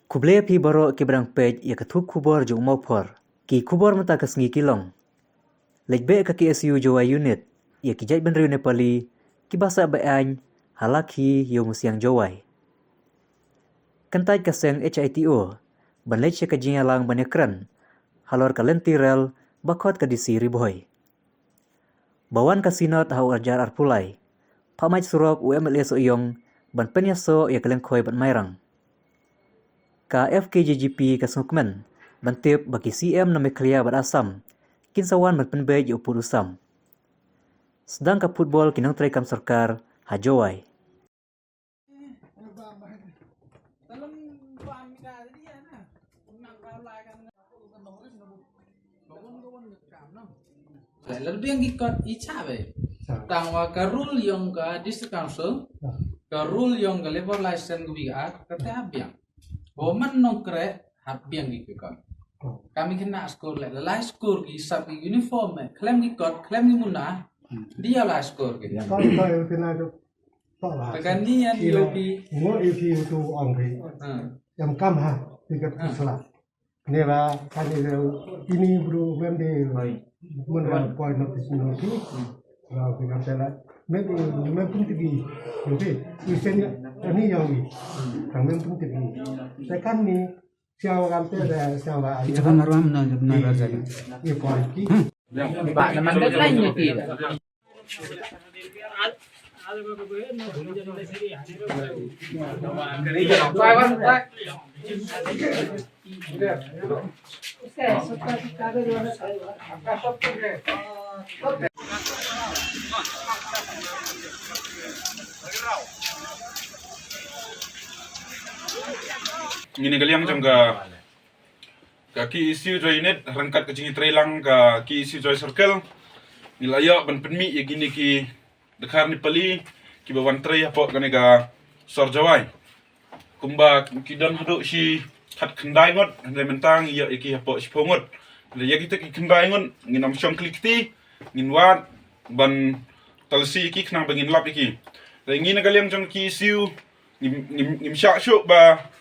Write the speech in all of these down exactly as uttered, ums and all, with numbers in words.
Khublei phi baroh ki ba dang peit ïa ka thup khubor jong u Mawphor. Ki khubor mynta ka sngi ki long: Leit beh ka K S U Jowai Unit ïa ki jaitbynriew Nepali kiba sah beh ain ha Lakhi Ïewmusiang Jowai. Kyntait ka seng H I T O ban leit sha ka jingïalang ban ïakren halor ka lynti rel ba khot ka D C Ri Bhoi. Ba wan ka Synod ha u arjar arphew lai, phah mait surok u M L A Sohiong ban pynïasoh ïa ka lyngkhoi bad Mairang. Ka F K J G P ka sngewkmen ban tip ba ki C M na Meghalaya bad Assam kin sa wan ban pynbeit ïa u pud u sam. Sdang ka football ki nongtrei kam sorkar ha Jowai. Lada biang ki kot i cha be. Tang wa ka rule yong ka District Council, ka rule yong ka labour license ka wi ka ar, ka te ha biang. Bo man nongkreh ha biang ki kot. Kami kena score le, lai score ki sap ki uniform eh, klem ki kot, klem ki muna, dia lai score ki. Kau kau yang kena tu. Tekan ni yang yopi. Mo ipi tu ong ki. Yang kam ha, tiga sala. Nera kani reu ini bru mem de mun wan point of this note. Rau ke kan tela. Mem mem pun tigi. Oke. Isen ani yang ni. Kang mem pun tigi. Tekan ni siawa kan tela siawa. Kita kan maruam na na raja. Ye point ki. Ba na mandek lain ni ki. Ngin ïa ka liang jong ka Ka K S U Jowai Unit, ryngkat ka jingïatreilang ka K S U Jowai Circle. Ngi la ïoh ban pynmih ïa kine ki dkhar Nepali kiba wan trei hapoh kane ka sor Jowai. Kumba ki don haduh shi khatkhyndai ngut, hynrei mynta ngi ïoh ïa ki hapoh shiphew ngut. Hynrei ïa kita ki khyndai ngut ngin ym shong kli kti, ngin wad ban talsi ïa ki khnang ba ngin lap ïa ki. Hynrei ngi na ka liang jong K S U ngim ngim ngim shah shuh ba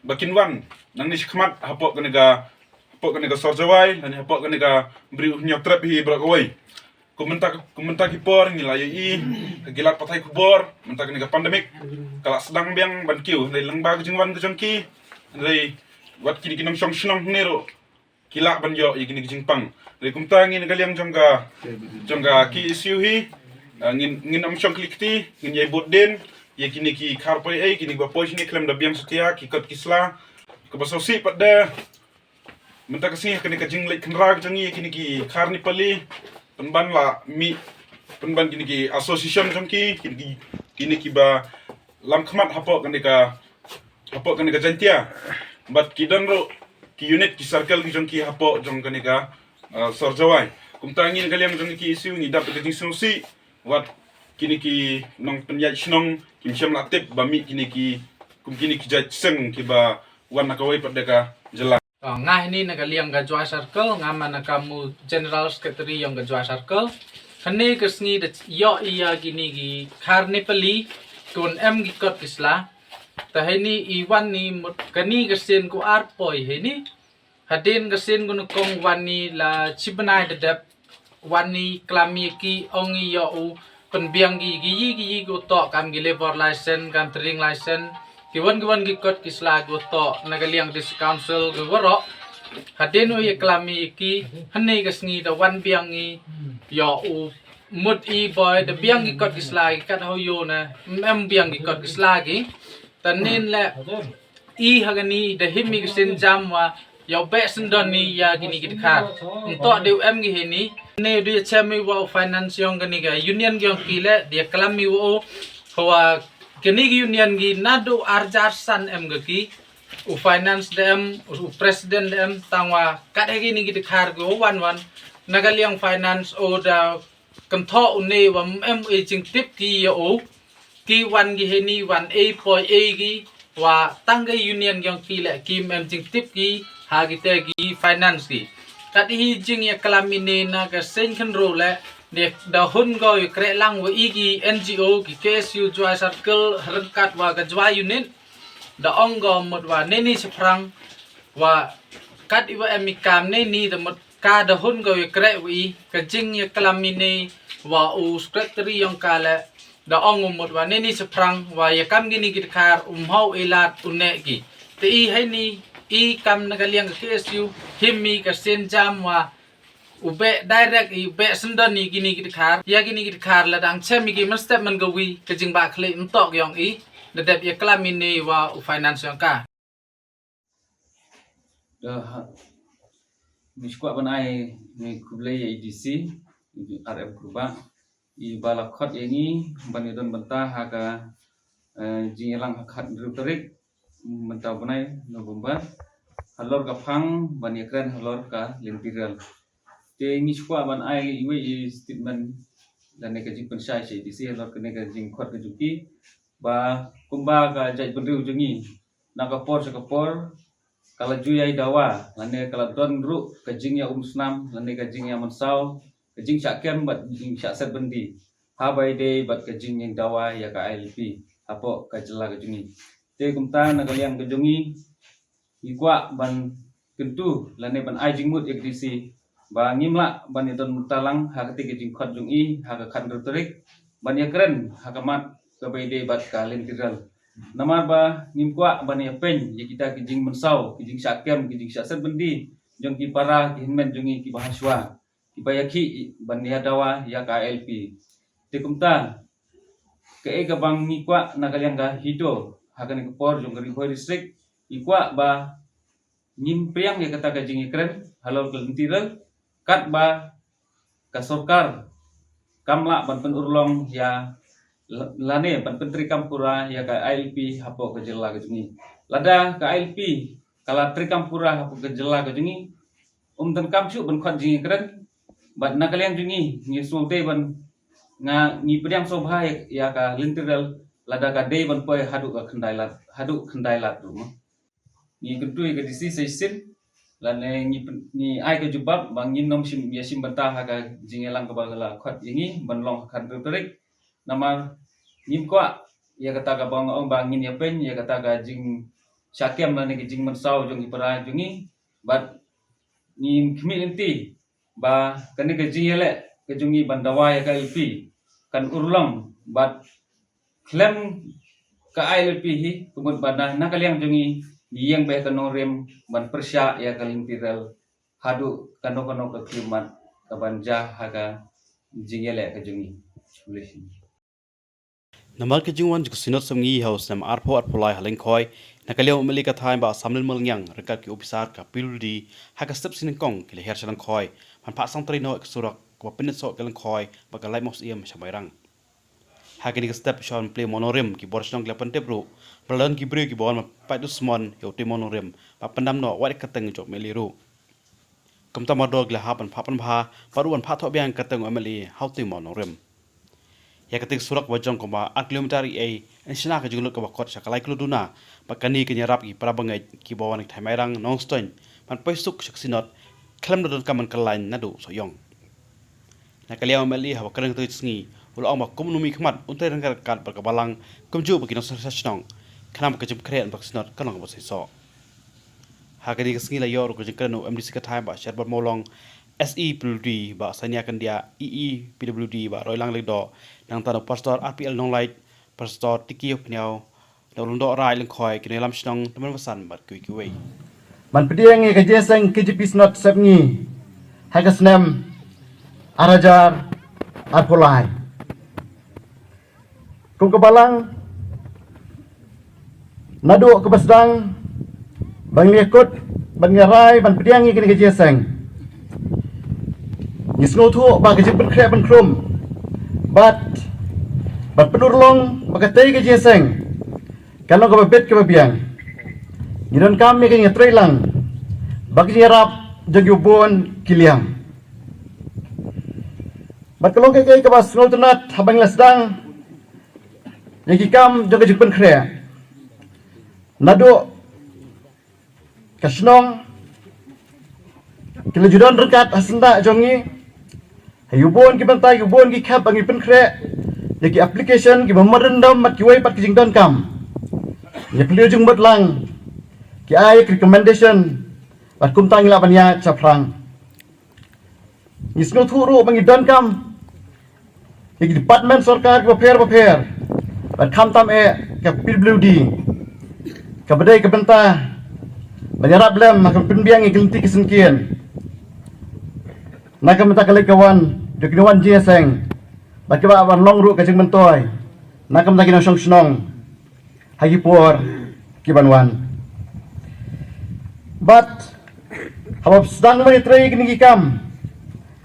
ba kin wan nangne shakhmat hapoh kane ka, hapoh kane ka sor Jowai lane hapoh kane ka Bri u Hynñiewtrep hi baroh kawei. Kum mynta, kum mynta ki por ngi la ïohi ha ki lad pathai khubor mynta kane ka pandemic ka la sdang biang ban kiew, hynrei lyngba ka jingwan ka jong ki, hynrei wat kine ki nongshong shnong hangne ruh ki lah ban ïoh ïa kine ki jingpang. Hynrei kumta ngin ka liang jong ka, jong ka K S U hi, ah, ngin, ngin ym shong kli kti, ngin ïai bud dien ïa kine ki khar poi ei, kine kiba poi shane khlem da biang satia, ki kot ki sla. Kaba sngewsih pat de mynta ka sngi ha kane ka jingleit khynra ka jong ngi ïa kine ki khar Nepali, pynban la mih, pynban kine ki association jong ki, kine ki, kine kiba lam khmat hapoh kane ka hapoh kane ka Jaintia. Bad ki don ruh ki unit, ki circle ki jong ki hapoh jong kane ka, ah, sor Jowai. Kumta ngi na ka liang jong ki K S U ngi dap da ka jingsngewsih wat kine ki nongpynïaid shnong kim shym la tip ba mih kine ki, kum kine ki jait seng kiba wan na kawei pat de ka jylla. To, nga hini na ka liang ka Jowai Circle, nga man na ka mu General Secretary yong ka Jowai Circle. Kane ka sngi da ïoh ïa kine ki khar Nepali, ki wan em ki kot ki sla. Ta hini i wan ni mut kani ka sien ku ar poi hini. Hadien ka sien ku nyngkong wan ni la chi bnai da dep, wan ni klam ïa ki, ong i ïoh u pynbiang ki, ki yi ki yi ki u toh, kam ki labour license, kam trading license, ki wan ki wan ki kot ki sla ki u toh na ka liang District Council ki waroh. Hadien u ïa klam ïa ki, hynne ka sngi da wan biang i ïoh u mut i boi da biang ki kot ki sla ki kat hau ïoh na, em biang ki kot ki sla ki. Tanin le i ha kani da him i ka sien jam wa ïoh beh syndon ni ïa kini ki dkhar. Nto de u em ki hini. Ne du ïa chem i wa u finance yong kani ka union yong ki le, da ïa klam i wa u, wa kini ki union ki naduh arjar san em ka ki. U finance da em, u president da em, tang wa kat ha kini ki dkhar ki wa wan wan. Na ka liang finance u da kynthoh une wa em u jingtip ki ïa u. Ki wan ki hini wan ei poi ei ki, wa tang ka union yong ki le kim em jingtip ki ha kite ki finance ki. Kat hi jingïaklam ine na ka seng khynru le, ne da hun ko ïa kreh lang wa i ki N G O, ki K S U Jowai Circle ryngkat wa ka Jowai Unit. Da ong ko mut wa neni shaphrang wa kat i wa em i kam neni da mut ka da hun ko i kreh wa i ka jing ya klam i ne wa u secretary yong ka le da ong u mut wa neni shaphrang wa ya kam gini ki dkhar um hau i lat u ne ki. Te i hai ni i kam na ka liang ka K S U him mi ka sen jam wa u beh direct i u beh sendon i gini ki dkhar ya gini ki dkhar la dang chem i ki man step man ka wi ka jing ba khle mtok yong i da dep ya klam i ne wa u finance yong ka. Da ha. Ngi skwah ban ai ngi khublei ya A D C, R M Kurba, i ba la khot ya ngi ban ya don banta ha ka eh, jingyalang ha khat hynriew tarik mynta u bnai November. Halor ka phang ban ya kren halor ka lynti rel. Te ngi skwah ban ai iwei i statement lane ka jingpynshai sha A D C halor kane ka jingkhot ka jong ki ba kumba ka jait bynriew jong ngi na ka por sha ka por ka la ju ïai dawa lane ka la don ruh ka jingïa um snam lane ka jingïa mynsaw ka jingshah kem bad jingshah set byndi ha bai dei bad ka jingïa dawa ïa ka I L P hapoh ka jylla ka jong ngi. Te kumta na ka liang ka jong ngi ngi kwah ban kyntu lane ban ai jingmut ïa ka D C ba ngim lah ban ïa don mynta lang ha kata ka jingkhot jong i ha ka khat hynriew tarik ban ïa kren ha ka mat ka bai dei bad ka lynti rel. Namar ba ngim kwah ban ïa pyn ïa kita ki jingmynsaw ki jingshah kem ki jingshah set byndi jong ki para ki hynmen jong ngi ki ba ha shuwa ki ba ïa ki ban ïa dawa ïa ka I L P. Te kumta ka e ka bang ngi kwah na ka liang ka HITO ha kane ka por jong ka Ri Bhoi District ngi kwah ba ngim priang ïa kata ka jingïakren halor ka lynti rel katba ka sorkar kam lah ban pynurlong ïa lane ban pyntreikam pura ïa ka I L P hapoh ka jylla ka jong ngi. Lada ka I L P ka la treikam pura hapoh ka jylla ka jong ngi um donkam shuh ban khot jingïakren bad na ka liang jong ngi ngi sngewthuh ban nga ngi pdiang sngewbha ïa ka lynti rel lada ka dei ban poi haduh ka khyndai lad haduh khyndai lad ruh. Ngi kyntu ïa ka D C sa shisien lane ngi ngi ai ka jubab ba ngin nym shim ïa shim bynta ha ka jingïalang kaba la khot ïa ngi ban long ha ka khat hynriew tarik. Namar ngim kwah ïa kata kaba nga ong ba ngin ïa pyn ïa kata ka jingshah kem lane ka jingmynsaw jong ki para jong ngi bad ngin khmih lynti ba kane ka jingïaleh ka jong ngi ban dawa ïa ka I L P kan urlong bad khlem ka I L P hi kumut ba na ka liang jong ngi ngi ïeng beh ka nongrim ban pyrshah ïa ka lynti rel haduh kano kano ka khlieh mat ka ban jia ha ka jingïaleh ka jong ngi. Namar ka jingwan jong ka Synod Sepngi ha u snem arphew arphew lai ha Lyngkhoi, na ka liang u M L A ka thaiñ Bah Samlin Malngiang ryngkat ki ophisar ka P W D ha ka step sien nyngkong ki la hiar sha Lyngkhoi ban phah sangtrei noh ïa ka surok kaba pynïasoh ka Lyngkhoi bad ka Laitmawsyiem sha Mairang. Ha kane ka step shwa ban plie mawnongrim ki bor shnong ki la pyntip ruh ba la don ki briew kiba wan ban pait dusmon ïa utei mawnongrim ba pyndam noh wat ïa ka kyrteng jong u M L A ruh. Kumta mardor ki la hap ban phah pynbha bad ruh ban phah thoh biang ka kyrteng u M L A ha utei mawnongrim. Ïa katei ka surok ba jong kumba ar kilometer ïa ei yn shna ka jinglut kaba kot sha ka lai klur duna bad kane kan ïarap ïa ki para bangeit kiba wan na ki thaiñ Mairang Nongstoiñ ban poi suk sha ka Synod khlem da donkam ban kyllain naduh Sohiong. Na ka liang u M L A haba kren katei ka sngi u la ong ba kum u nongmihkhmat un trei ryngkat ryngkat bad ka Balang kumjuh bad ki nongshong shnong khnang ba ka jingpynkhreh bad ka Synod kan long kaba seisoh. Ha kane ka sngi la ïoh ruh ka jingkren u M D C ka thaiñ Bah Sherbert Mawlong, S E P W D Bah Sania Kyndiah, E E P W D Bah Roylang Lyngdoh, nangta u Pastor R P L Nonglait, Pastor Tiki Hynñiaw, na u Lyngdoh Rai Lyngkhoi, ki nongïalam shnong, tymmen basan bad kiwei kiwei. Ban pdiang ïa ka jingïaseng K J P Synod Sepngi ha ka snem ar hajar arphew lai. Kum ka Balang naduh kaba sdang ba ngi ïakut ban ngi rai ban pdiang ïa kane ka jingïaseng. Ngi sngewthuh ba ka jingpynkhreh pynkhrum bad ban pynurlong ba katei ka jingïaseng kan long kaba bit kaba biang. Ngi donkam ïa ka jingïatreilang bad ka jingïarap jong kiba bun ki liang. Bad ka long kaei kaei kaba sngewtynnat haba ngi la sdang ïa ki kam jong ka jingpynkhreh. Naduh ka shnong ki la ju don ryngkat ha syndah jong ngi ha kiba bun ki bynta, kiba bun ki khep ba ngi pynkhreh ïa ki application kiba memorandum bad kiwei pat ki jingdonkam. Ngi plie jingmut lang ki ai ki recommendation bad kumta ngi lah ban ïaid shaphrang. Ngi sngewthuh ruh ba ngi donkam ïa ki department sorkar kiba pher bapher bad khamtam eh ka P W D kaba dei ka bynta ban ïarap lem ha ka pynbiang ïa ki lynti ki syngkien. Na ka bynta ka leit ka wan jong ki nongwan jingïaseng bad kaba ban long ruh ka jingmyntoi na ka bynta ki nongshong shnong ha ki por ki ban wan. Bad haba sdang ban ïatrei kine ki kam,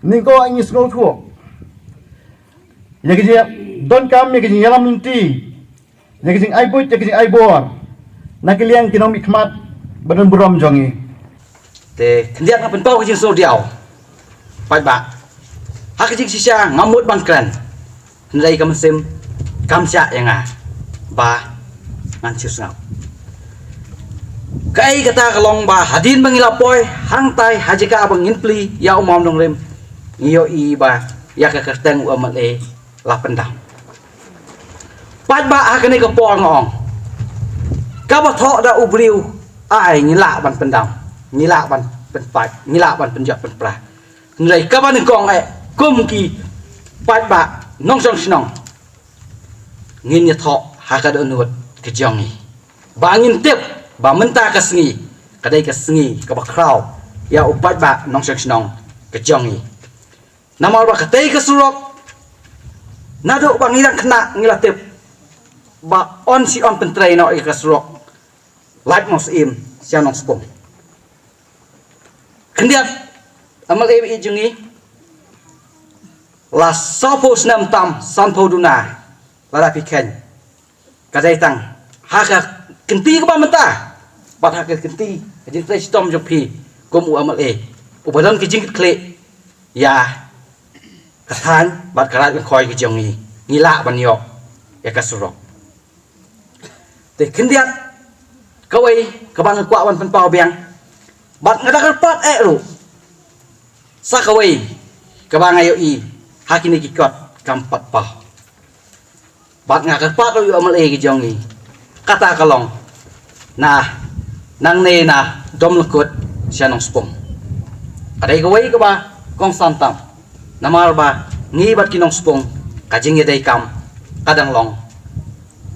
nyngkong ngi sngewthuh ïa ka jingdonkam ïa ka jingïalam lynti, ïa ka jingai buit, ïa ka jingai bor na ka liang ki nongmihkhmat ba don burom jong ngi. Te khyndiat nga pynpaw ka jingsngewdiaw paidbah. Ha ka jingshisha ngam mut ban kren, hynrei ka mynsiem kam shah ïa nga ba ngan shu sngap. Kaei kata ka long ba hadien ba ngi la poi hangtai ha jaka ba ngin plie ïa u mawdong rim, ngi ïohi ba ïa ka kyrteng u M L A la pyndam. Paidbah, ha kane ka por nga ong, kaba thoh da u briew ai ngi lah ban pyndam, ngi lah ban pynpait, ngi lah ban pynjot pynpra. Hynrei kaba nyngkong eh kum ki paidbah nongshong shnong ngin ïathoh ha ka dohnud ka jong ngi. Ba ngin tip ba mynta ka sngi ka dei ka sngi kaba khraw ïa u paidbah nongshong shnong ka jong ngi. Namar ba katei ka surok naduh ba ngi dang khynnah ngi la tip ba yn sa pyntrei noh ïa ka surok Laitumsyiem sha Nongspung. Khyndiat, M L A ba ïeit jong ngi, la sawphew snem tam sanphew duna lada phi kheiñ. Ka dei tang ha ka kynti kaba mynta bad ha ka kynti ka jingtrei shitom jong phi kum u M L A uba don ka jingkitkhlieh ïa ka thaiñ bad ka raid lyngkhoi ka jong ngi, ngi lah ban ïoh ïa ka surok. Te khyndiat kawei kaba nga kwah ban pynpaw biang bad nga da kyrpad eh ruh sa kawei kaba nga ïohi ha kine ki kot kam pat paw. Bad nga kyrpad ruh ïa u M L A ka jong ngi, kata ka long na nangne na Domlakut sha Nongspung. Ka dei kawei kaba kongsan tam namar ba ngi bad ki Nongspung ka jingïadei kam ka dang long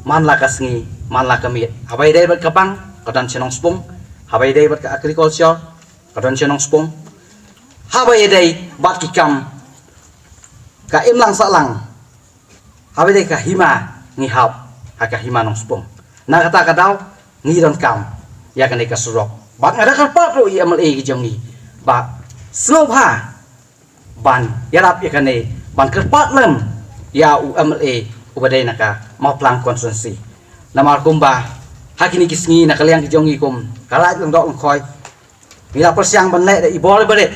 man la ka sngi man la ka miet. Haba ïadei bad ka bank ka don sha Nongspung, haba ïadei bad ka agriculture ka don sha Nongspung, haba ïadei bad ki kam ka imlang sahlang, haba ïadei ka hima ngi hap ha ka hima Nongspung. Na kata ka daw ngi donkam ïa kane ka surok bad nga da kyrpad ruh ïa u M L A ka jong ngi ba sngewbha ban ïarap ïa kane, ban kyrpad lem ïa u M L A uba dei na ka Mawphlang constituency. Namar kumba ha kine ki sngi na ka liang ka jong ngi kum ka raid lyngdoh lyngkhoi ngi la pyrshang ban leh da i bor i barit,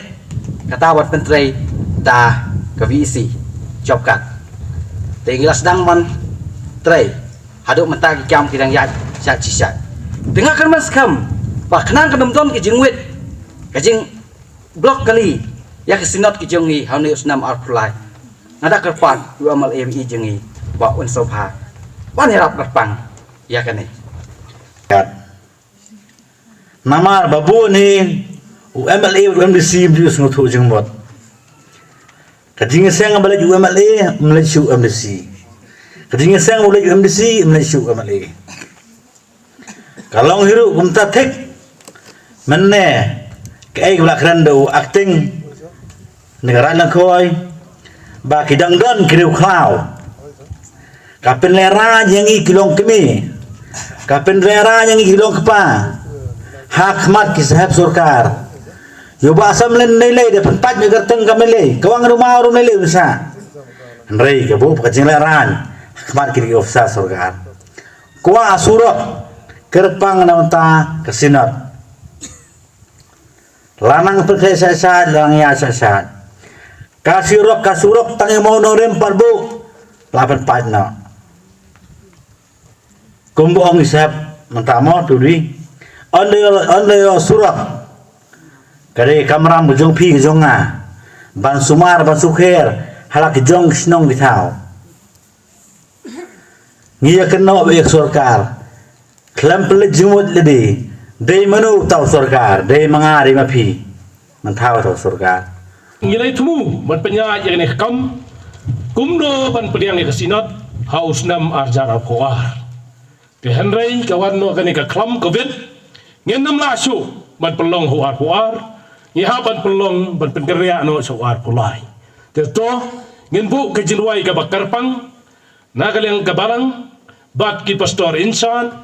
kata ban pyntrei da ka V E C job card. Te ngi la sdang ban trei haduh mynta ki kam ki dang ïaid shait shi shait. Te nga kyrmen skhem ba khnang kan ym don ka jingwit ka jing block kali ïa ka Synod ka jong ngi ha une u snem arphew lai. Nga da kyrpad ïa u M L A ba ïeit jong ngi ba un sngewbha ban ïarap kyrpang ïa kane. Namar ba bun hi u M L A bad u M D C ym ju sngewthuh jingmut. Ka jingïaseng ba leit u M L A ym leit shuh u M D C. Ka jingïaseng ba leit u M D C ym leit shuh u M L A. Ka long hi ruh kumta thik. Mynne kaei kaba la kren da u acting na ka raid lyngkhoi ba ki dang don ki riewkhlaw ka pynlehraiñ ïa ngi ki longkmie, ka pynlehraiñ ïa ngi ki longkpa ha khmat ki sahep sorkar. Ïoh ba sam len nei lei da pynpait na ka kyrteng ka M L A, ka wang ruma rum nei lei usa. Hynrei ka buh ka jinglehraiñ ha khmat ki officer sorkar. Kwah surok kyrpang na bynta ka Synod. La nang pynkhih shah shah, la nang ïa shah shah. Ka surok, ka surok tang ïa u mawdong rim pat buh la pynpait noh. Kumba ong i sahep mynta mo tu dwi. Ynda ïa, ynda ïa surok ka dei kamram ka jong phi ka jong nga ban sumar ban sukher ha la ki jong ki shnong ki thaw. Ngi ïa kynnoh bad ïa ka sorkar. Khlem pynleit jingmut lade, dei mano uta u sorkar, dei ma nga, dei ma phi. Mynta uta u sorkar. Ngi la ïa thmu ban pynïaid ïa kane ka kam kumno ban pdiang ïa ka Synod ha u snem ar hajar arphew ar. Te hynrei ka wan noh kane ka khlam Covid, ngin ym lah shuh ban pynlong ha u arphew ar, ngi hap ban pynlong ban pynkynriah noh sha u arphew lai. Te to ngin buh ka jingduwai kaba kyrpang na ka liang ka balang bad ki pastor in charge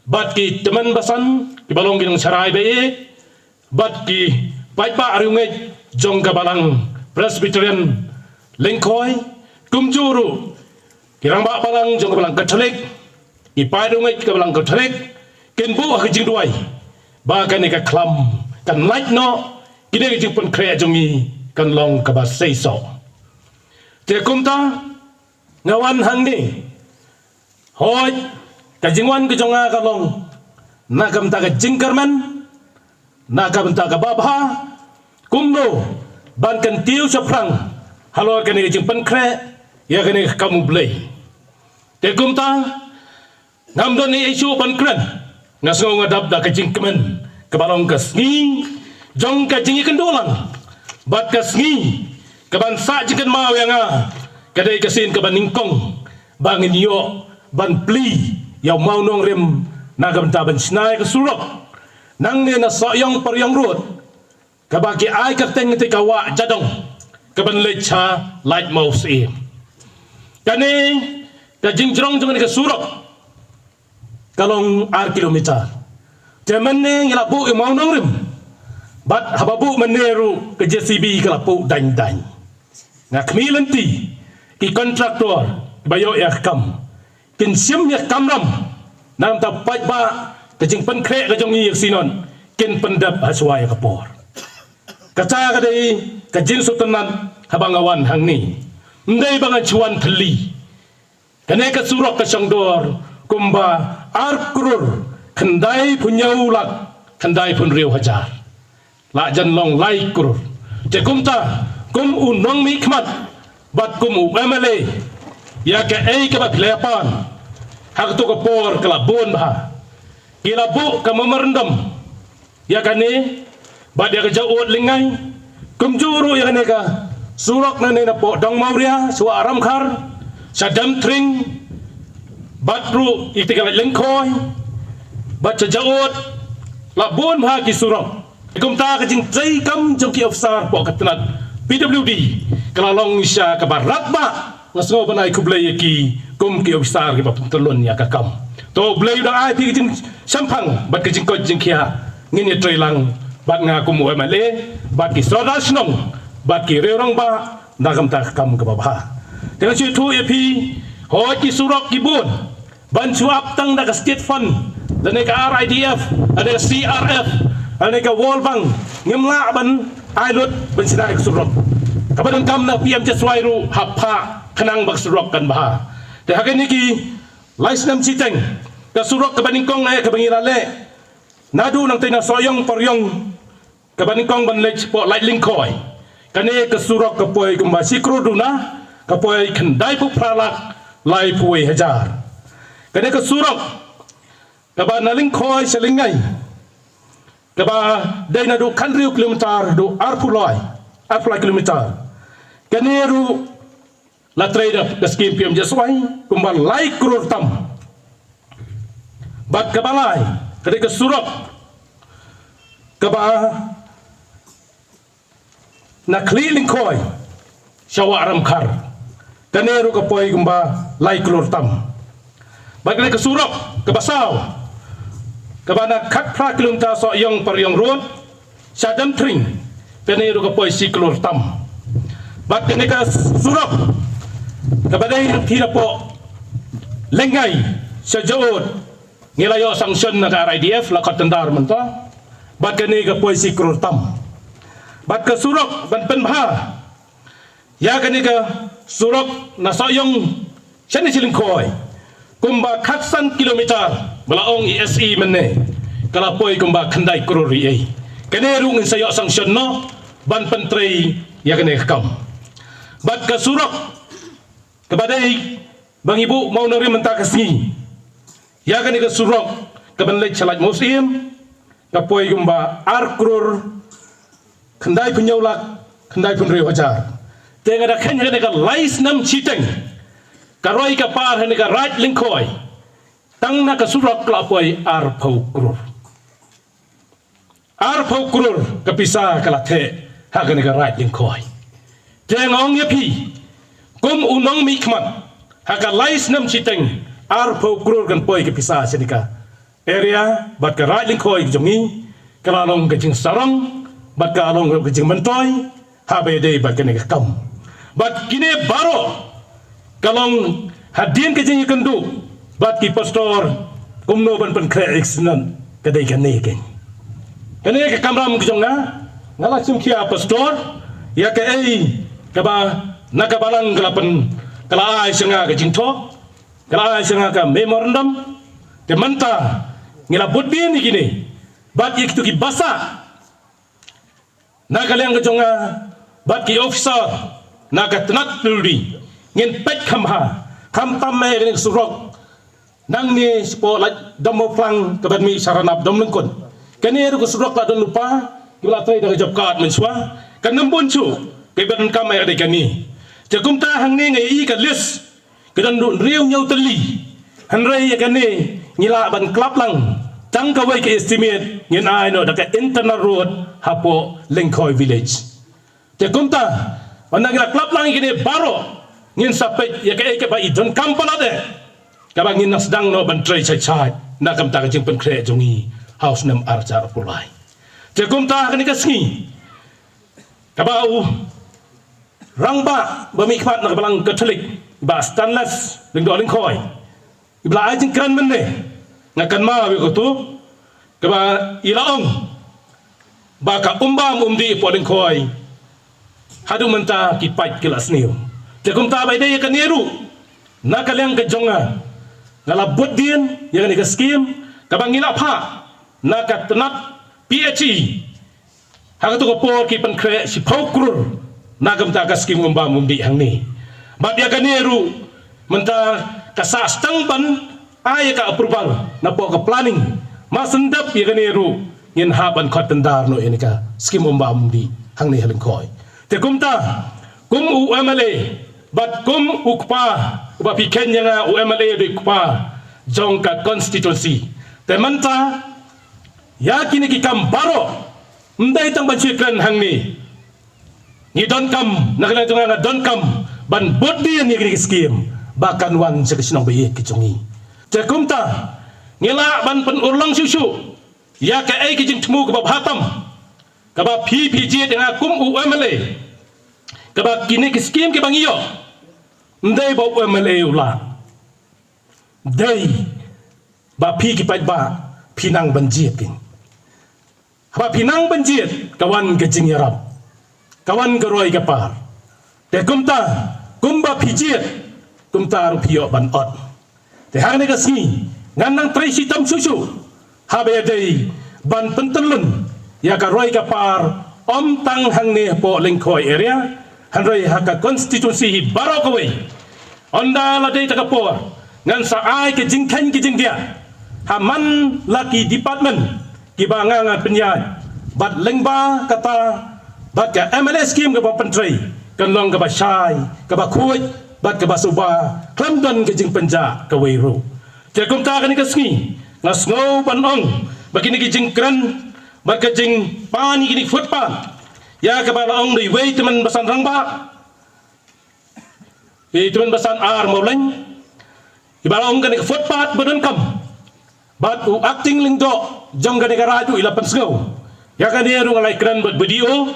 bad ki tymmen basan kiba long ki nongsharai ba ïeit bad ki paidbah riewngeit jong ka balang Presbyterian Lyngkhoi, kumjuh ruh ki rangbah balang jong ka balang Katholik, ki paid riewngeit ka balang Katholik, kin buh ha ka jingduwai ba kane ka khlam kan lait noh, kine ki jingpynkhreh jong ngi kan long kaba seisoh. Te kumta nga wan hangne. Hooid, ka jingwan ka jong nga ka long na ka bynta ka jingkyrmen, na ka bynta kaba bha, kumno ban kyntiew shaphrang halor kane ka jingpynkhreh ïa kane ka kam U Blei. Te kumta ngam don ei ei shuh ban kren. Nga sngew nga dap da ka jingkmen kaba long ka sngi jong ka jingïakynduh lang bad ka sngi kaban sah jingkynmaw ïa nga, ka dei ka sien kaba nyngkong ba ngin ïoh ban plie ïa u mawnongrim na ka bynta ban shna ïa ka surok nangne na Sohiong Pariong Road, kaba ki ai kyrteng te ka Wah Jadong, kaban leit sha Laitumkhrah Syiem. Kane ka jingjrong jong kane ka surok ka long ar kilometer. Te mynne ngi la buh ïa u mawnongrim bad haba buh mynne ruh ka J C B ka la buh dain dain. Nga khmih lynti ki kontraktor kiba ïoh ïa ka kam kin shim ïa ka kamram na ka bynta paidbah, ka jingpynkhreh ka jong ngi ïa ka Synod kin pyndep ha shuwa ïa ka por. Kata ka dei ka jingsngewtynnat haba nga wan hangne. Ym dei ba ngan shu wan thylli. Kane ka surok ka shong dor kumba ar klur khyndaiphew hynñiew lak khyndaiphew hynriew hajar. La jan long lai klur. Te kumta kum u nongmihkhmat bad kum u M L A, ïa kaei kaba phi la ïa pan ha kato ka por ka la bun bha. Ki la buh ka memorandum ïa kane bad ïa ka Jaud Lyngngai, kumjuh ruh ïa kane ka surok nangne napoh Dongmawria sha Wah Ramkhar, sha Demthring, bad ruh ïa kata ka Laitumkhrah Lyngkhoi bad sha Jaud, la bun bha ki surok. Kumta ka jingtrei kam jong ki officer poh ka tnat P W D ka la long shisha kaba radbah. Nga sngew ban ai khublei ïa ki kum ki officer kiba pyntyllun ïa ka kam. To U Blei u dang ai phi ka jingshemphang bad ka jingkoit jingkhiah, ngin ïa trei lang bad nga kum u M L A bad ki sordar shnong bad ki riew rangbah na ka bynta ka kam kaba bha. Te nga shu ïathuh ïa phi, hooid ki surok ki bun, ban shu ap tang da ka State Fund, lane ka R I D F, lane ka C R F, lane ka World Bank, ngim lah ban ai lut ban shna ïa ka surok. Kaba donkam na P M J S Y ruh hap phah khnang ba ka surok kan bha. Te ha kine ki lai snem shiteng, ka surok kaba nyngkong eh kaba ngi la leh naduh nangtei na Sohiong Pariong, kaba nyngkong ban leit shapoh Laitumkhrah Lyngkhoi. Kane ka surok ka poi kumba shi klur duna, ka poi khyndaiphew phra lak laiphew wei hajar. Kane ka surok kaba na Lyngkhoi sha Lyngngai, kaba dei naduh khathynriew kilometer haduh arphew lai, arphew lai kilometer. Kane ruh la trei da ka skim P M J S Y kumba lai klur tam. Bad kaba lai, ka dei ka surok kaba na Khlieh Lyngkhoi sha Wah Ramkhar. Kane ruh ka poi kumba lai klur tam. Bad kane ka surok kaba saw, kaba na khatphra kilometer Sohiong Pariong Road sha Demthring, kane ruh ka poi shi klur tam. Bad kane ka surok kaba dei napoh Lyngngai sha Jaud, ngi la ïoh sanction na ka R I D F, la khot tender mynta. Bad kane ka poi shi klur tam. Bad ka surok ban pynbha ïa kane ka surok na Sohiong shane sha Lyngkhoi, kumba khatsan kilometer, ba la ong i S E mynne, ka la poi kumba khyndai klur riei. Kane ruh ngin sa ïoh sanction noh ban pyntrei ïa kane ka kam. Bad ka surok kaba dei ba ngi buh mawnongrim mynta ka sngi, Ïa kane ka surok ka ban leit sha Laitumkhrah, ka poi kumba ar klur khyndai phew hynñiew lak khyndai phew hynriew hajar. Te nga da kheiñ ha kane ka lai snem shiteng, ka roi ka par ha kane ka Raid Lyngkhoi, tang na ka surok ka la poi ar phew klur. Ar phew klur ka pisa ka la theh ha kane ka Raid Lyngkhoi. Te nga ong ïa phi, kum u nongmihkhmat, ha ka lai snem shiteng, ar phew klur kan poi ka pisa sha kane ka area bad ka Raid Lyngkhoi ka jong ngi, ka la long ka jingsarong bad ka la long ka jingmyntoi ha ba ïadei bad kane ka kam. Bad kine baroh ka long hadien ka jingïakynduh bad ki pastor kumno ban pynkhreh ïa ki synom, ka dei kane ka. Kane ka kamram ka jong nga, nga la shim khia pastor ïa kaei kaba na ka balang ka la pyn, ka la ai sha nga ka jingthoh, ka la ai sha nga ka memorandum. Te mynta ngi la bud biang ïa kine bad ïa kito ki basa na ka liang ka jong nga bad ki officer na ka tnat Pyldi, ngin peit kham bha, khamtam ïa kane ka surok nangne shapoh Laitumkhrah kaba mih sha Ranab Domlyngkut. Kane ruh ka surok la don lypa, kiba la trei da ka job card mynshuwa, kan ym bun shuh kiba donkam ïa kane. Te kumta hangne nga ïohi ka list ka don ruh hynriew hynñiew tylli. Hynrei ïa kane ngi lah ban klap lang tang kawei ka estimate, ngin ai noh da ka internal road hapoh Lyngkhoi village. Te kumta, ynda ngi la klap lang ïa kine baroh, ngin sa peit ïa kaei kaba i donkam palat eh, kaba ngin nang sdang noh ban trei shai shai na ka bynta ka jingpynkhreh jong ngi ha u snem ar hajar arphew lai. Te kumta ha kane ka sngi, kaba u rangbah ba mihkhmat na ka balang Katholik, Bah Stanless Lyngdoh Lyngkhoi, iba la ai jingkren mynne, nga kynmaw ïa kato kaba i la ong ba ka umbam umdih hapoh Lyngkhoi haduh mynta ki paid ki la sniew. Te kumta ba ïadei ïa kane ruh, na ka liang ka jong nga, nga la bud biang ïa kane ka skim kaba ngi la phah na ka tnat P H E ha kato ka por ki pynkhreh shiphew klur na ka bynta ka skim umbam umdih hangne. Bad ïa kane ruh mynta ka sah sdang ban ai ka approval napoh ka planning. Mar shen dep ïa kane ruh ngin hap ban khot tender noh ïa kane ka skim umbam umdih hangne ha Lyngkhoi. Te kumta, kum u M L A bad kum u kpa, uba phi kheiñ ïa nga, u M L A u dei u kpa jong ka constituency. Te mynta ïa kine ki kam baroh, ym dei tang ban shu kren hangne. Ngi donkam, na ka liang jong nga nga donkam ban bud biang ïa kine ki skim ba kan wan sha ki shnong ba ïeit ki jong ngi. Te kumta, ngi lah ban pynurlong shuh shuh ïa kaei ka jingthmu kaba bha tam, kaba phi phi jied ïa nga kum u M L A, kaba kine ki skim kiba ngi ïoh, ym dei ba u M L A u lah, dei ba phi ki paidbah phi nang ban jied ki. Haba phi nang ban jied, ka wan ka jingïarap, ka wan ka roi ka par. Te kumta, kumba phi jied, kumta ruh phi ïoh ban ot. Te ha kane ka sngi, ngan nang trei shitom shuh shuh haba ïadei ban pyntyllun ïa ka roi ka par, ym tang hangne hapoh Lyngkhoi area, hynrei ha ka constituency hi baroh kawei. Ynda la dei ta ka por, ngan sa ai ka jingkheiñ ka jingdiah ha man la ki department kiba nga ngan pynïaid, bad lyngba kata, bad ka M L A skim kaba pyntrei kan long kaba shai, kaba khuid bad kaba suba, khlem don ka jingpynjah kawei ruh. Te kumta kane ka sngi, nga sngew ban ong ba kine ki jingkren bad ka jingpan ïa kine ki footpath, ïa kaba la ong da iwei i tymmen basan rangbah, i tymmen basan ar Mawleng, iba la ong kane ka footpath ba donkam, bad u acting lyngdoh jong kane ka raid ruh i la pynsngew. Ïa kane ruh nga la ïakren bad B D O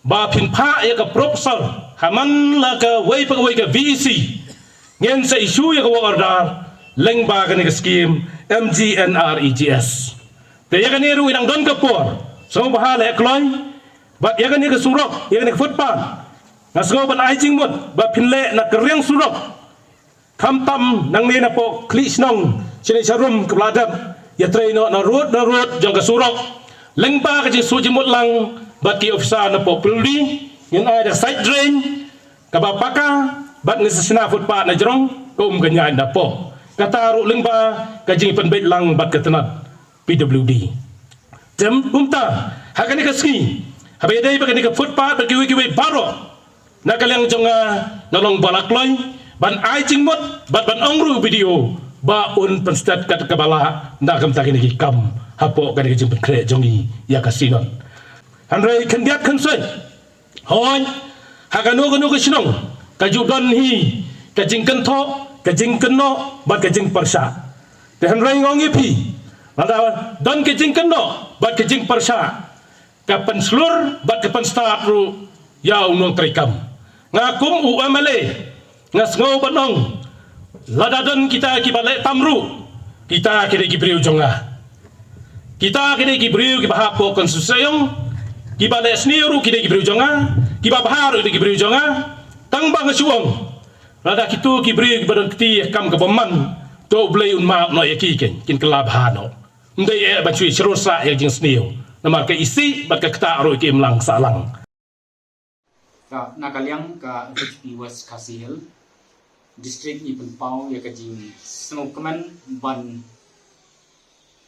ba phin phah ïa ka proposal ha man la kawei pa kawei ka V E C, ngin sa issue ïa ka work order lyngba kane ka skim M G N R E G S. Te ïa kane ruh i dang don ka por, sngewbha leh kloi, bad ïa kane ka surok, ïa kane ka footpath, nga sngew ban ai jingmut ba phin leh na ka riang surok, khamtam nangne napoh khlieh shnong shane sharum kaba la dep, ïatrei noh na rud na rud jong ka surok, lyngba ka jingsuh jingmut lang bad ki officer napoh Pyldi, ngin ai da side drain kaba paka, bad ngin sa shna footpath na jrong, ka um ka ñiaid napoh. Kata ruh lyngba ka jingpynbeit lang bad ka tnat P W D. Te kumta, ha kane ka sngi, haba ïadei bad kane ka footpath bad kiwei kiwei baroh, na ka liang jong nga, nga long ba la kloi ban ai jingmut bad ban ong ruh u B D O ba un pynstet kat kaba lah na ka bynta kine ki kam hapoh kane ka jingpynkhreh jong ngi ïa ka Synod. Hynrei khyndiat khynsoit, hooid, ha kano kano ka shnong ka ju don hi ka jingkynthoh, ka jingkynnoh bad ka jingpyrshah. Te hynrei nga ong ïa phi, lada don ka jingkynnoh bad ka jingpyrshah, ka pynshlur bad ka pynstad ruh ïa u nongtrei kam. Nga kum u M L A, nga sngew ban ong, lada don kita kiba leh tam ruh, kita ki dei ki briew jong nga. Kita ki dei ki briew kiba hapoh konstituensi jong, kiba leh sniew ruh ki dei ki briew jong nga, kiba bha ruh ki dei ki briew jong nga. Tang ba nga shu ong, lada kito ki briew kiba don kti ïa ka kam ka bymman, to U Blei un map noh ïa ki, kin, kin kylla bha noh. Ym dei eh ban shu ïa shlur sah ïa ka jingsniew. Namar ka isih bad ka ktah ruh ki im lang sah lang. Ka, na ka liang ka H P West Khasi Hills District ngi pynpaw ïa ka jingsngewkmen ban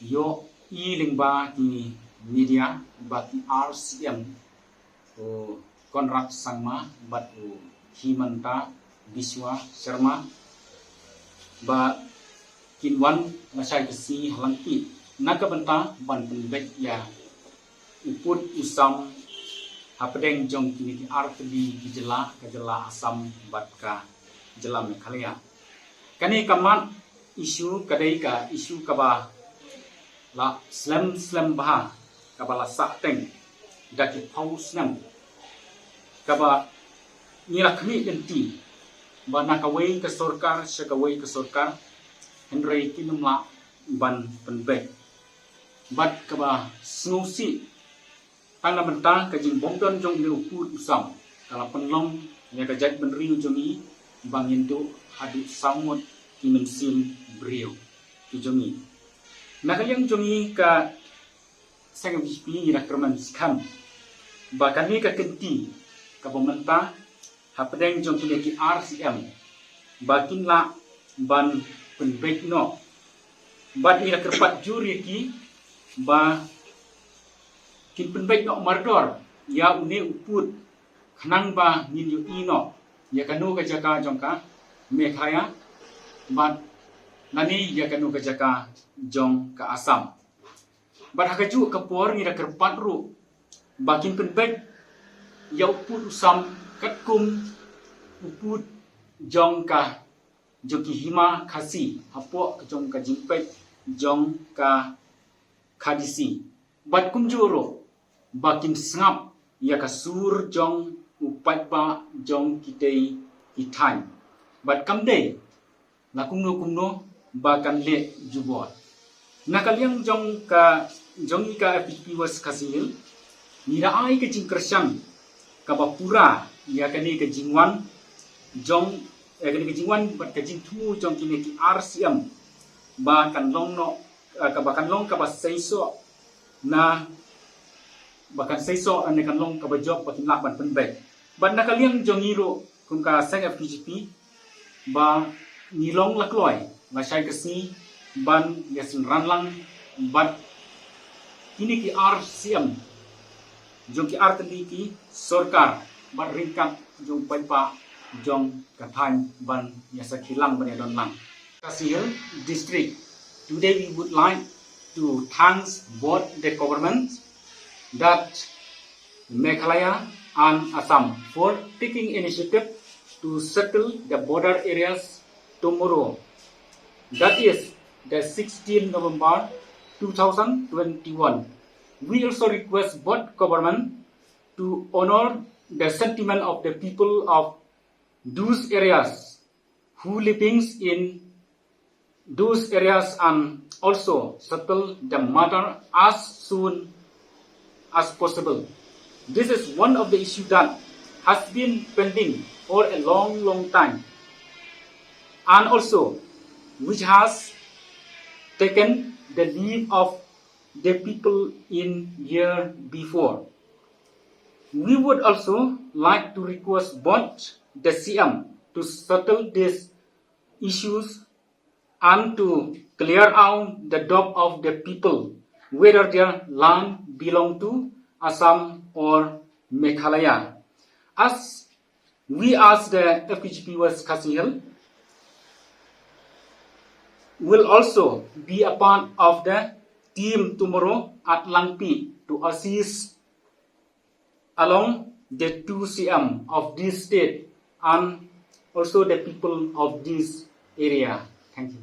ïohi lyngba ki media ba ki R C M, u Conrad Sangma bad u Himanta Biswa Sharma, ba kin wan lashai ka sngi ha Langpih na ka bynta ban pynbeit ïa u pud u sam hapdeng jong kine ki artylli ki jylla, ka jylla Assam bad ka jylla Meghalaya. Kane ka mat issue ka dei ka issue kaba la slem slem bha, kaba la sahteng da ki phew snem, kaba ngi la khmih lynti ba na kawei ka sorkar sha kawei ka sorkar, hynrei kin ym lah ban pynbeit. Bad kaba sngewsih, tang na bynta ka jingbymdon jong une u pud u sam, ka la pynlong ïa ka jaitbynriew jong ngi ba ngin duh haduh saw ngut ki mynsiem briew ki jong ngi. Na ka liang jong ngi ka seng B J P ngi la kyrmen skhem ba kane ka kynti kaba mynta hapdeng jong kine ki R C M ba kin lah ban pynbeit noh. Bad ngi la kyrpad jur ïa ki ba kin pynbeit noh mardor ïa une u pud, khnang ba ngin ïohi noh ïa kano ka jaka jong ka Meghalaya bad lane ïa kano ka jaka jong ka Assam. Bad ha kajuh ka por ngi la kyrpad ruh ba kin pynbeit ïa u pud u sam katkum u pud jong ka, jong ki hima Khasi hapoh ka, jong ka jingpeit jong ka Khadisi. Bad kumjuh ruh ba kin sngap ïa ka sur jong u paidbah jong kitei ki thaiñ. Bad kam dei la kumno kumno ba kan leh jubor. Na ka liang jong ka, jong ngi ka F P West Khasi Hills, ngi la ai ka jingkyrshan kaba pura ïa kane ka jingwan jong, eh, kane ka jingwan bad ka jingthmu jong kine ki R C M ba kan long noh, eh, kaba kan long kaba seisoh, na ba kan seisoh, ne kan long kaba jop ba kin lah ban pynbeit. Bad na ka liang jong ngi ruh kum ka seng F K J P ba ngi long la kloi lashai ka sngi ban ïasynran lang bad kine ki R C M jong ki artylli ki sorkar bad ryngkat jong paidbah jong ka thaiñ ban ïasakhi lang ban ïadon lang. Khasi Hills District. Today we would like to thanks both the government, that Meghalaya and Assam, for taking initiative to settle the border areas tomorrow, that is the sixteenth November two thousand twenty-one. We also request both government to honor the sentiment of the people of those areas who living in those areas and also settle the matter as soon as possible. This is one of the issues that has been pending for a long, long time, and also which has taken the life of the people in year before. We would also like to request both the C M to settle these issues and to clear out the doubt of the people whether their land belong to Assam or Meghalaya. As we as the F K G P West Khasi Hills will also be a part of the team tomorrow at Langpih to assist along the two C M of this state and also the people of this area. Thank you.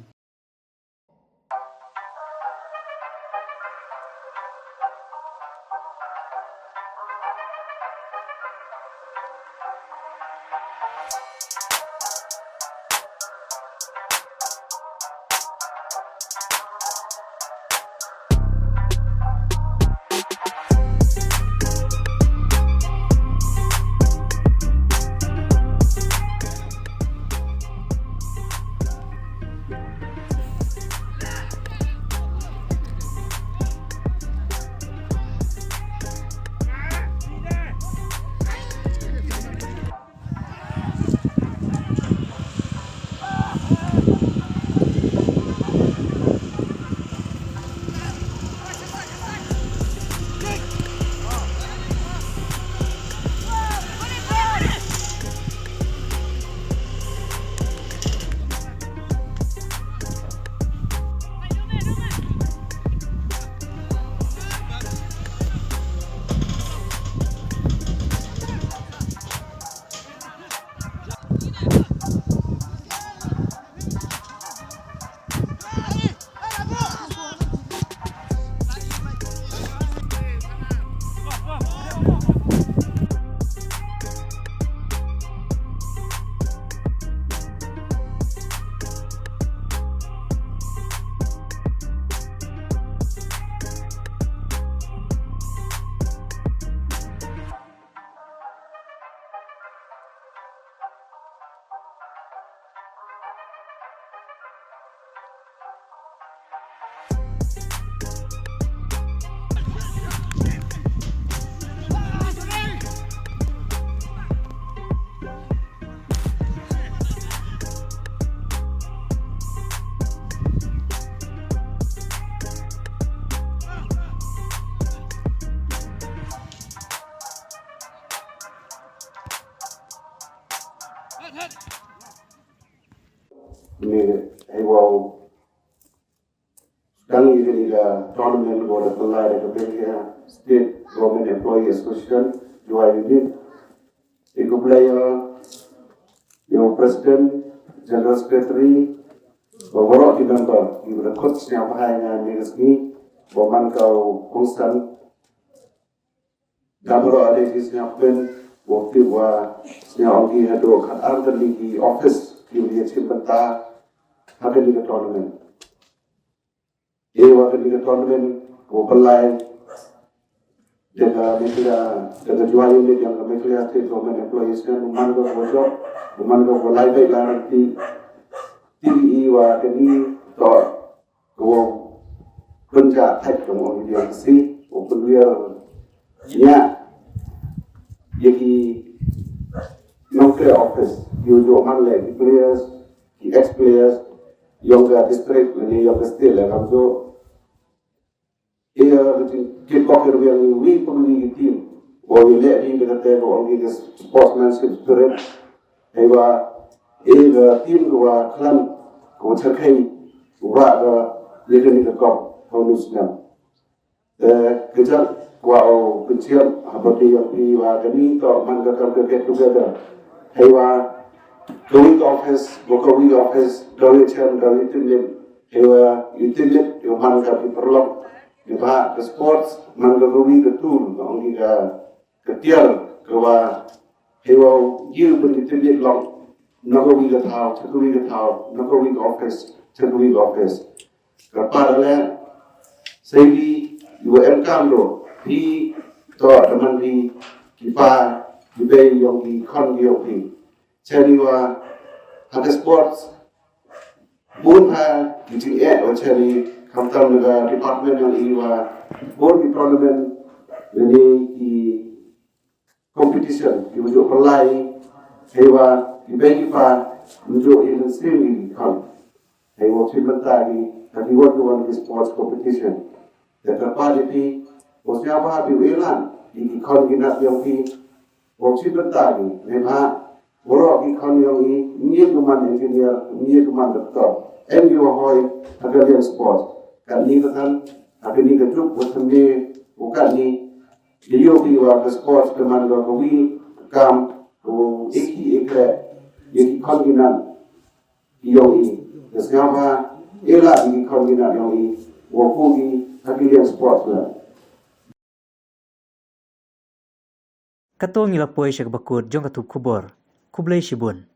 Ni, hei wow. Dang ïa kane ka tournament ko da pynlai da ka Meghalaya State Government Employee Association, Jowai Unit. Ïa ka player, ïa u President, General Secretary, ba baroh ki member, ïa ka da khot sñiawbha ïa nga ïa ka sngi, ba man ka u kongsan, da baroh ale ki sñiawbha, ba tip wa sñiaw ong ki haduh khat ar tylli ki office, ki ïa shim bynta, ha kane ka tournament. Ïa wa kane ka tournament, ko pynlai, da ka Meghalaya, da ka Jowai Unit, da ka Meghalaya State Government Employees Union, u man ka ko jop, u man ka ko lai bai la ranti, ti i wa kane, to, ko pynjah thait ka mo ong ïa si, ko pynwiar, ïa, ïa ki nongtrei office, ïa u jop man leh ki players, ki ex players, yong ka district, lane yong ka state, lane kam jop, Ïa, ki bok ki ruh ïa ngi wi pynlong ki team. Wa wi leh ri da kata ka ong ki ka sportsmanship spirit. Hei wa, ïa ka team ka wa khlem, ka wa tyrkhei, wa ka, ïa kane ka kop, ha u snem. Eh, ka jaka wa u pynshai, haba ki ïa phi wa kane to man ka kam ka get together. Hei wa, ka wi ka office, wa ka wi ka office, ka wi chem, ka wi team lead. Hei wa, wi team lead, ïa man ka ki paralok. Ïa ba ka sports, man ka ka wi ka tool, ka ong ki ka, ka tiar, ka wa, hei wa, ïa ban ïa tynjit long, na ka wi ka thaw, cha ka wi ka thaw, na ka wi ka office, cha ka wi ka office. Ka par le, sei bi, ïa wa em kam ro, phi, to, da man phi, ki pa, ki bei, yong ki khon, ki yong phi. Chani wa, ha ka sports, bun ha, ki jingeh, wa chani, khamtam na ka department yong i wa, bun ki tournament, lane ki competition, ki wa jooh pynlai, hei wa, ki bei ki pa, wa jooh i mynsiem ki khon. Hei wow shim bynta ki ha ki wan ki wan ki sports competition. Te kyrpad ïa phi wow sngewbha phi wow ïalam ïa ki khon ki nat yong phi wow shim bynta ki. Neibhah waroh ki khon yong i, ngi ïa ki man engineer, ngi ïa ki man doctor. Em ki wa hoi ha ka liang sports. Katni ka kan ha kani ka juk wa thymme wa katni, ïa ïoh ki wa ka sports ka man ka kawi ka kam ko eki ekre ïa ki khon ki nat yong i. Te sngewbha ïalam ïa ki khon ki nat yong i wa ko ki ha ki liang sports la. Kato ngi la poi sha kaba kut jong ka tup khubor. Khublei shibun.